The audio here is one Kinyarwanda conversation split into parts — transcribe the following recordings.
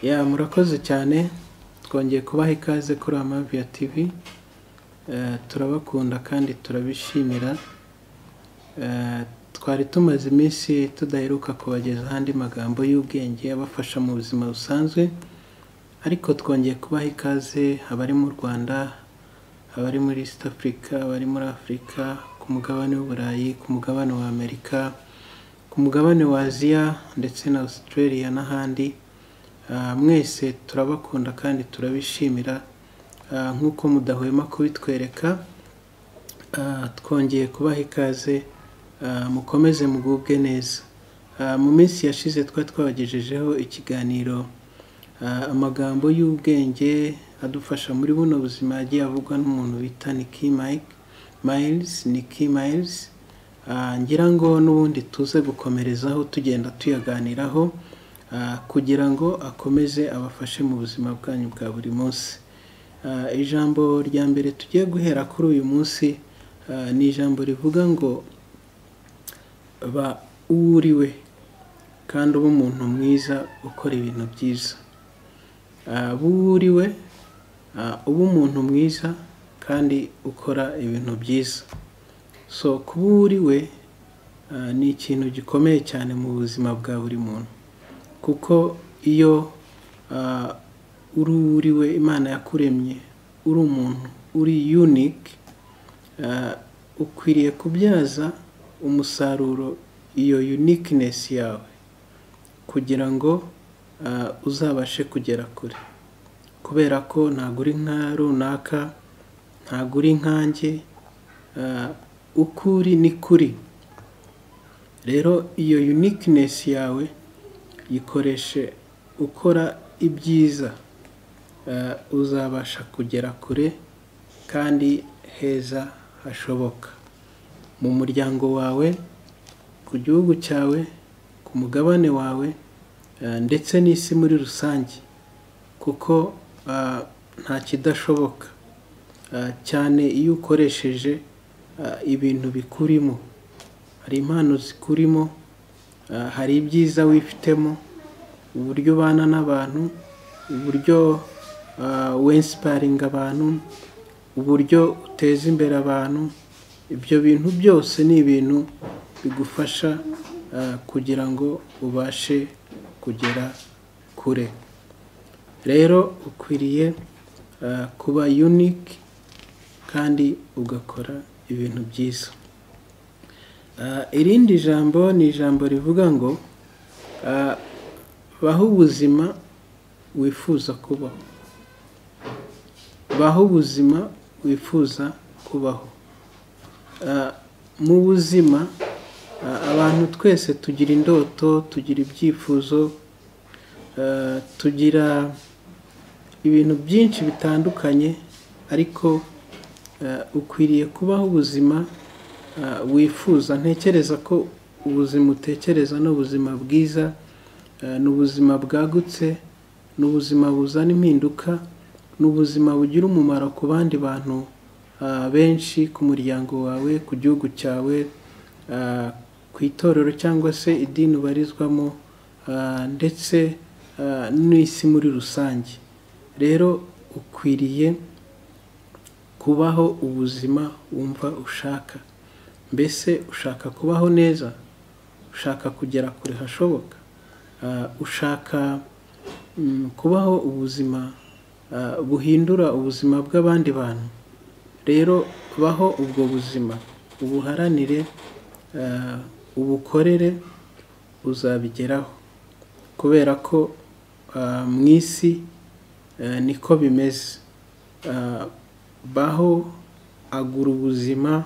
Ya, murakoze cyane, twongeye kubaha ikaze kuri Amavia TV. Turabakunda kandi turabishimira. Twari tumaze iminsi tudaheruka kubagezaho andi magambo y'ubwenge abafasha mu buzima busanzwe, ariko twongeye kubaha ikaze abari mu Rwanda, abari muri East Africa, abari muri Afurika, ku mugabane w'Uburayi, ku mugabane wa Amerika, ku mugabane wa Aziya ndetse na Australia n'ahandi. Mwese turabakunda kandi turabishimira. Nk'uko mudahwema kubitwereka, twongeye kubaha ikaze, mukomeze mugubwe neza. Mu minsi yashize twari twabagejejeho ikiganiro, amagambo y'ubwenge adufasha muri buno buzima yagiye avugwa n'umuntu bita Nicky Miles, Nicky Miles. Ngira ngo n'ubundi tuze gukomerezaho tugenda tuyaganiraho, kugira ngo akomeze abafashe mu buzima bwanyu bwa buri munsi. Ijambo rya mbere tugiye guhera kuri uyu munsi, ni ijambo rivuga ngo ba uwo uri we kandi ube umuntu mwiza ukora ibintu byiza. Ba uwo uri we, ube umuntu mwiza kandi ukora ibintu byiza. So kuba uwo uri we, ni ikintu gikomeye cyane mu buzima bwa buri muntu, kuko iyo uri uwo uri we, Imana yakuremye uri umuntu uri unique, ukwiriye kubyaza umusaruro iyo uniqueness yawe kugira ngo uzabashe kugera kure, kubera ko ntabwo uri nka runaka, ntabwo uri nkanjye, uko uri ni kuri. Rero iyo uniqueness yawe yikoreshe ukora ibyiza, uzabasha kugera kure kandi heza hashoboka, mu muryango wawe, ku gihugu cyawe, ku mugabane wawe, ndetse n'isi muri rusange, kuko nta kidashoboka, cyane iyo ukoresheje ibintu bikurimo. Hari impano zikurimo, hari ibyiza wifitemo, uburyo ubana n'abantu, uburyo winspiringa abantu, uburyo uteza imbere abantu. Ibyo bintu byose ni ibintu bigufasha kugira ngo ubashe kugera kure. Rero ukwiriye kuba unique kandi ugakora ibintu byiza. Irindi jambo ni ijambo rivuga ngo baho ubuzima wifuza kubaho. Baho ubuzima wifuza kubaho. Mu buzima, abantu twese tugira indoto, tugira ibyifuzo, tugira ibintu byinshi bitandukanye, ariko ukwiriye kubaho ubuzima wifuza. Ntekereza ko ubuzima utekereza ni ubuzima bwiza, ni ubuzima bwagutse, ni ubuzima buzana impinduka, ni ubuzima bugira umumaro ku bandi bantu benshi, ku muryango wawe, ku gihugu cyawe, ku itorero cyangwa se idini ubarizwamo, ndetse n'isi muri rusange. Rero ukwiriye kubaho ubuzima wumva ushaka. Mbese ushaka kubaho neza, ushaka kugera kure hashoboka, ushaka kubaho ubuzima buhindura ubuzima bw'abandi bantu. Rero baho ubwo buzima, ubuharanire, ubukorere, uzabigeraho, kubera ko mu isi niko bimeze. Baho agura ubuzima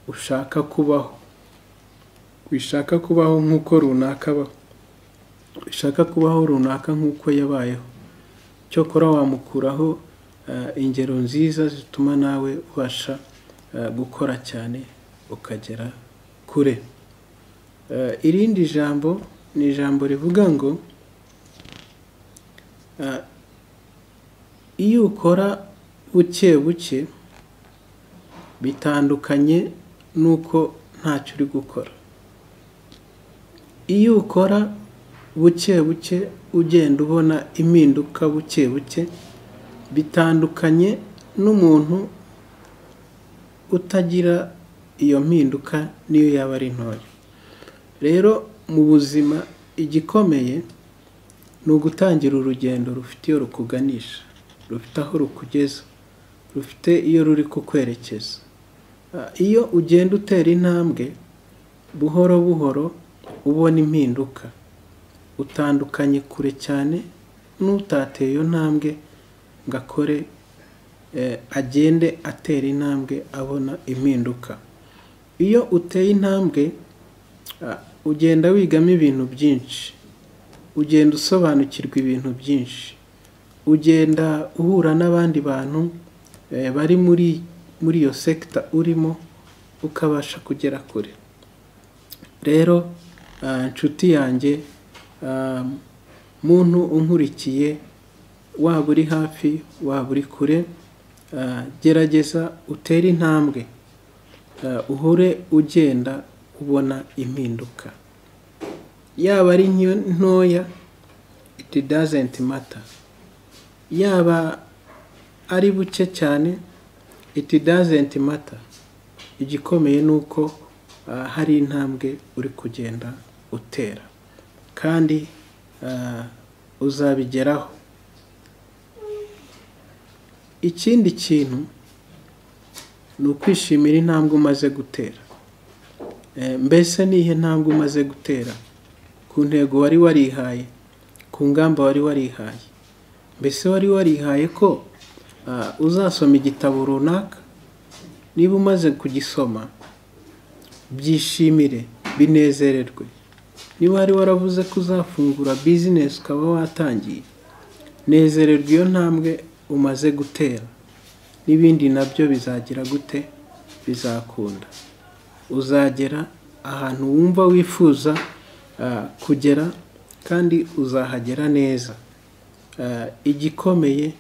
ushaka kubaho, wishaka kubaho nk'uko runaka abaho, wishaka kubaho runaka nk'uko yabayeho. Cyokora wamukuraho ingero nziza zituma nawe ubasha gukora cyane ukagera kure. Irindi jambo ni ijambo rivuga ngo iyo ukora buke buke bitandukanye nuko ntacyo uri gukora. Iyo ukora buke buke ugenda ubona impinduka buke buke, bitandukanye n'umuntu utagira iyo mpinduka niyo yaba ari ntoya. Rero mu buzima igikomeye ni ugutangira urugendo rufite iyo rukuganisha, rufite aho rukugeza, rufite iyo ruri kukwerekeza. Iyo ugenda utera intambwe buhoro buhoro ubona impinduka, utandukanye kure cyane n'utateye iyo ntambwe ngo akore, agende atera intambwe abona impinduka. Iyo uteye intambwe ugenda wigamo ibintu byinshi, ugenda usobanukirwa ibintu byinshi, ugenda uhura n'abandi bantu bari muri iyo sector urimo, ukabasha kugera kure. Rero nshuti yanjye, muntu unkurikiye, waba uri hafi waba uri kure, gerageza utere intambwe, uhure ugenda ubona impinduka, yaba ari ntoya it doesn't matter, yaba ari buke cyane it doesn't matter. Igikomeye ni uko hari intambwe uri kugenda utera, kandi uzabigeraho. Ikindi kintu ni ukwishimira intambwe umaze gutera. Mbese nihe ntambwe umaze gutera ku ntego wari warihaye, ku ngamba wari warihaye? Mbese wari warihaye ko uzasoma igitabo runaka? Niba umaze kugisoma byishimire, binezererwe. Niba wari waravuze ko uzafungura business ukaba watangiye, nezererwa iyo ntambwe umaze gutera. N'ibindi nabyo bizagira gute? Bizakunda. Uzagera ahantu wumva wifuza kugera, kandi uzahagera neza. Igikomeye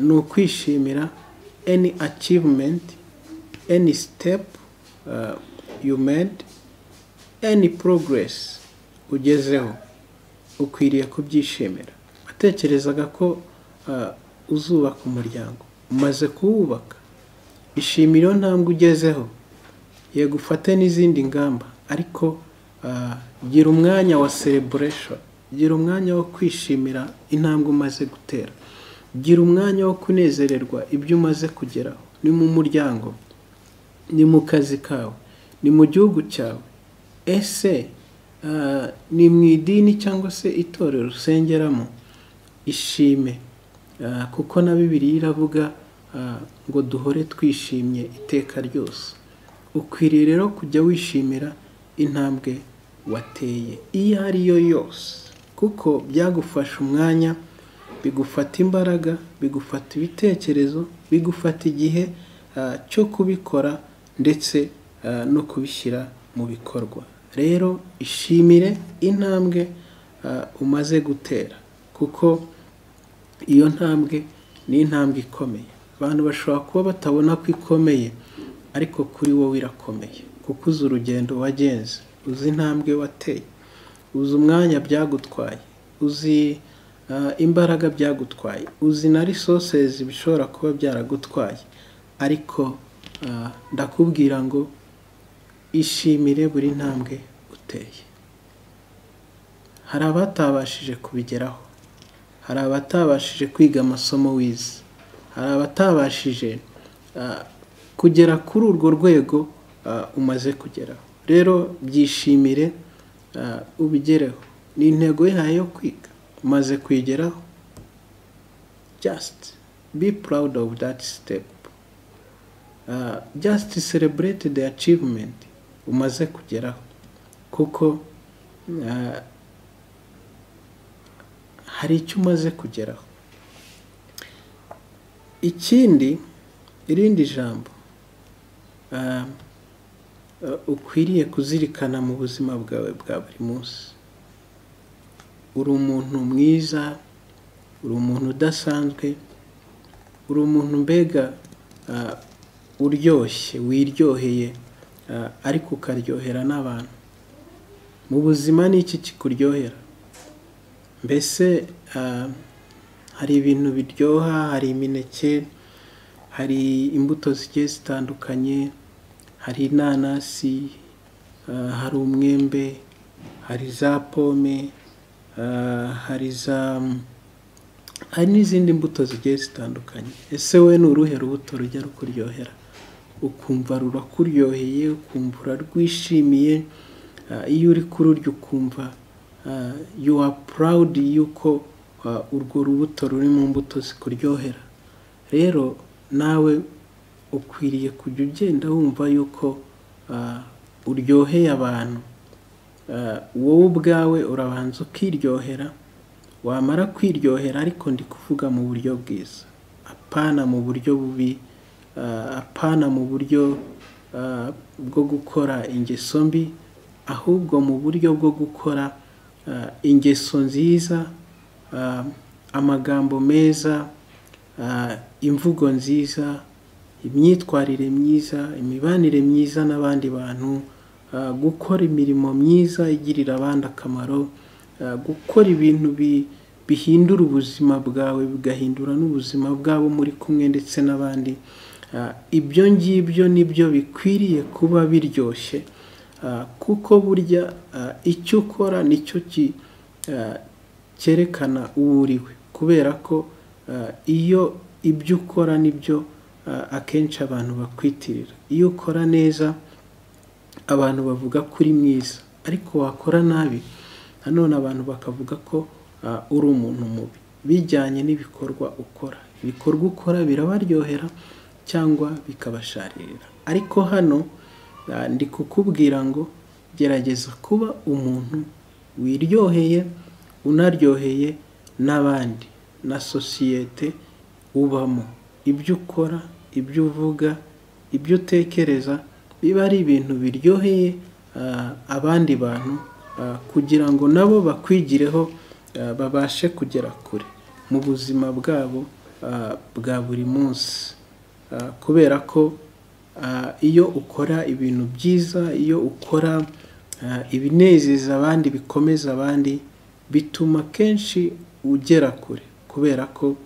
ni ukwishimira any achievement, any step you made, any progress ugezeho, ukwiriye kubyishimira. Watekerezaga ko uzubaka umuryango, umaze kuwubaka, ishimire iyo ntambwe ugezeho. Yego ufate n'izindi ngamba, ariko gira umwanya wa celebration, gira umwanya wo kwishimira intambwe umaze gutera, gira umwanya wo kunezererwa ibyo umaze kugeraho. Ni mu muryango, ni mu kazi kawe, ni mu gihugu cyawe, ese ni mu idini cyangwa se itorero usengeramo, ishime. Kuko na Bibiliya iravuga ngo duhore twishimye iteka ryose. Ukwiriye rero kujya wishimira intambwe wateye iyo ari yo yose, kuko byagufasha umwanya, bigufata imbaraga, bigufata ibitekerezo, bigufata igihe cyo kubikora ndetse no kubishyira mu bikorwa. Rero ishimire intambwe umaze gutera, kuko iyo ntambwe ni intambwe ikomeye. Abantu bashobora kuba batabona ko ikomeye, ariko kuri wowe irakomeye, kuko uzi urugendo wagenze, uzi intambwe wateye, uzi umwanya byagutwaye, uzi imbaraga byagutwaye, uzi na resources bishobora kuba byaragutwaye. Ariko ndakubwira ngo ishimire buri ntambwe uteye. Hari abatabashije kubigeraho, hari abatabashije kwiga amasomo wize, hari abatabashije kugera kuri urwo rwego umaze kugeraho. Rero byishimire, ubigereho. Ni intego yawe yo kwiga, umaze kuyigeraho, just be proud of that step, just celebrate the achievement umaze kugeraho, kuko hari icyo umaze kugeraho. Ikindi, irindi jambo ukwiriye kuzirikana mu buzima bwawe bwa buri munsi, uri umuntu mwiza, uri umuntu udasanzwe, uri umuntu mbega uryoshye, wiryoheye, ariko ukaryohera n'abantu. Mu buzima ni iki kikuryohera? Mbese hari ibintu biryoha, hari imineke, hari imbuto zigiye zitandukanye, hari inanasi, hari umwembe, hari za pome, hari n'izindi mbuto zigiye zitandukanye. Ese we ni uruhe rubuto rujya rukuryohera, ukumva rurakuryoheye, ukumva urarwishimiye? Iyo uri kururya ukumva you are proud yuko urwo rubuto ruri mu mbuto zikuryohera. Rero nawe ukwiriye kujya ugenda wumva yuko uryoheye abantu. Wowe ubwawe urabanza ukiryohera, wamara kwiryohera, ariko ndi kuvuga mu buryo bwiza, apana mu buryo bubi, apana mu buryo bwo gukora ingeso mbi, ahubwo mu buryo bwo gukora ingeso nziza, amagambo meza, imvugo nziza, imyitwarire myiza, imibanire myiza n'abandi bantu, gukora imirimo myiza igirira abandi akamaro, gukora ibintu bihindura ubuzima bwawe, bigahindura n'ubuzima bwabo muri kumwe ndetse n'abandi. Ibyo ngibyo nibyo bikwiriye kuba biryoshye, kuko burya icyo ukora nicyo cyerekana uwo uriwe, kubera ko iyo ibyo ukora nibyo akenshi abantu bakwitirira. Iyo ukora neza abantu bavuga ko uri mwiza, ariko wakora nabi nanone abantu bakavuga ko uri umuntu mubi, bijyanye n'ibikorwa ukora. Ibikorwa ukora birabaryohera cyangwa bikabasharira. Ariko hano ndi kukubwira ngo gerageza kuba umuntu wiryoheye, unaryoheye n'abandi na sosiyete ubamo. Ibyo ukora, ibyo uvuga, ibyo utekereza biba ari ibintu biryoheye abandi bantu, kugira ngo nabo bakwigireho, babashe kugera kure mu buzima bwabo bwa buri munsi. Kubera ko iyo ukora ibintu byiza, iyo ukora ibinezeza abandi, bikomeza abandi, bituma kenshi ugera kure, kubera ko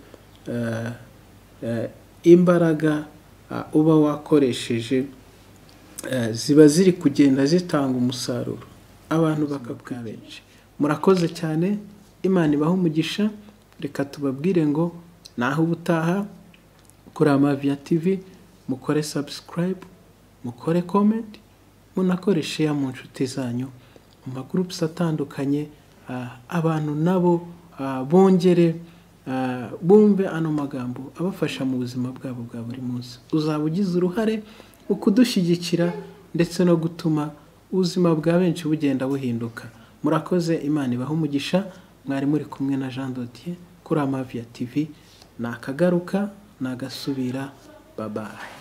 imbaraga uba wakoresheje ziba ziri kugenda zitanga umusaruro, abantu bakakwiga benshi. Murakoze cyane, Imana ibahe umugisha. Reka tubabwire ngo naho ubutaha kuri Amavia TV, mukore subscribe, mukore comment, munakore share mu nshuti zanyu, mu magroups atandukanye, abantu nabo bongere bumve ano magambo abafasha mu buzima bwabo bwa buri munsi. Uzaba ugize uruhare mu kudushyigikira ndetse no gutuma ubuzima bwa benshi bugenda buhinduka. Murakoze, Imana ibahe umugisha. Mwari muri kumwe na Jean Dodier kuri Amavia TV. Nakagaruka, nagasubira, bye bye.